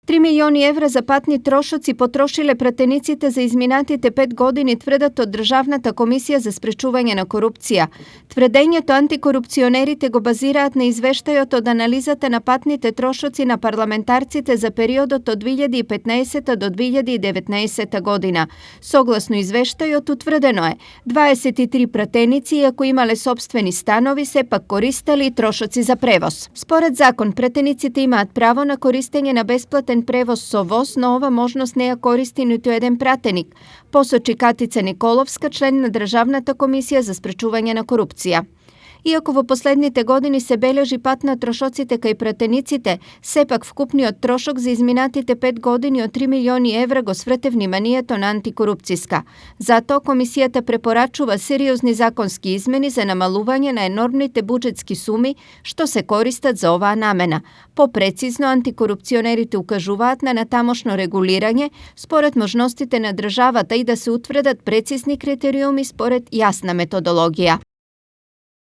3 милиони евра за патни трошоци потрошиле пратениците за изминатите 5 години, тврдат од Државната комисија за спречување на корупција. Тврдењето антикорупционерите го базираат на извештајот од анализата на патните трошоци на парламентарците за периодот од 2015 до 2019 година. Согласно извештајот, утврдено е 23 пратеници, иако имале сопствени станови, сепак користели трошоци за превоз. Според закон, пратениците имаат право на користење на бесплатен превоз со воз, но ова можност не ја користи ниту еден пратеник, посочи Катица Николовска, член на Државната комисија за спречување на корупција. Иако во последните години се бележи пат на трошоците кај пратениците, сепак вкупниот трошок за изминатите 5 години од 3 милиони евра го сврте вниманието на антикорупцијска. Затоа комисијата препорачува сериозни законски измени за намалување на енормните буџетски суми што се користат за оваа намена. Попрецизно, антикорупционерите укажуваат на натамошно регулирање според можностите на државата и да се утврдат прецизни критериуми според јасна методологија.